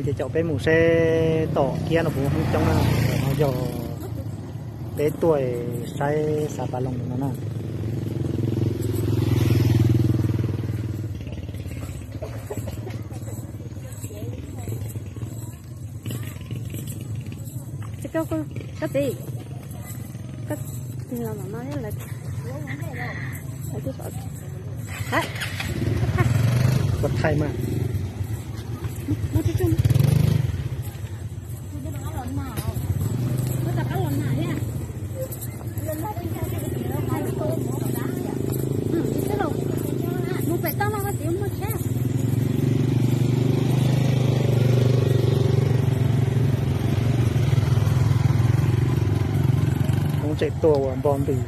Ces caum peb mus seb tom kiab no puas muaj hoob coob na. No yog peb tuaj saib xav pas loos no na. Koj thaij mas. Kuv tseem tuaj ua npoj ntws.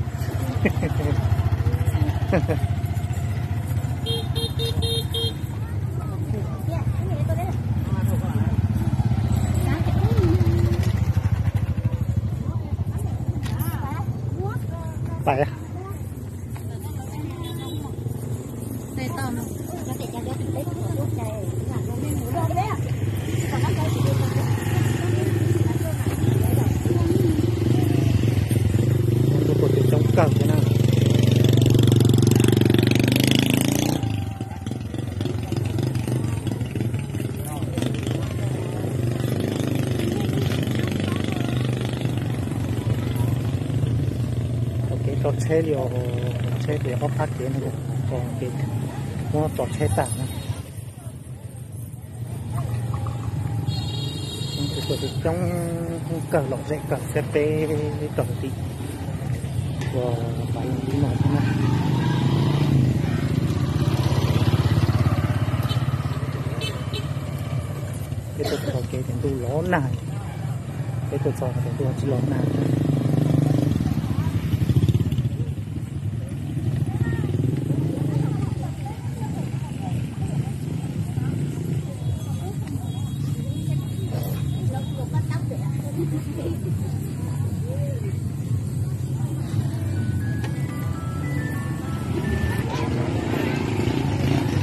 Pais. Ntuj, puag tim coob kawg thiab na. Tau kev tso tsheb li os, tsheb ces ob phab kev no, tso kev muab tso tsheb tag na. Tus tuaj tus coob kawg, lom zem kawg thiab, peb tog tim ua pav loo tib no thiab na. Peb tuaj txog kev ces ntuj los nag, peb tuaj txog ces ntuj tsis los nag.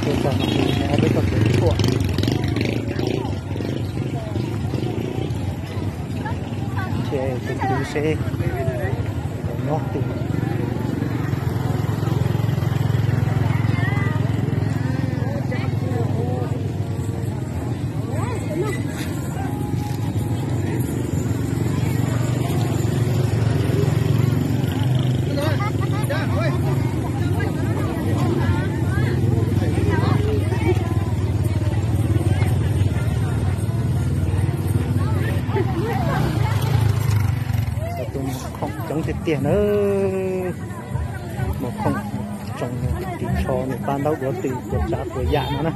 Tuaj txog no ces ob peb tog kev tuaj. Ces tus kwv seb nyob twg. Tus mas khoom coob tiag tiag na. Mas khoom tsoom tim tsho nws pab ntaub duav twm kuas tsav kuas yam no na.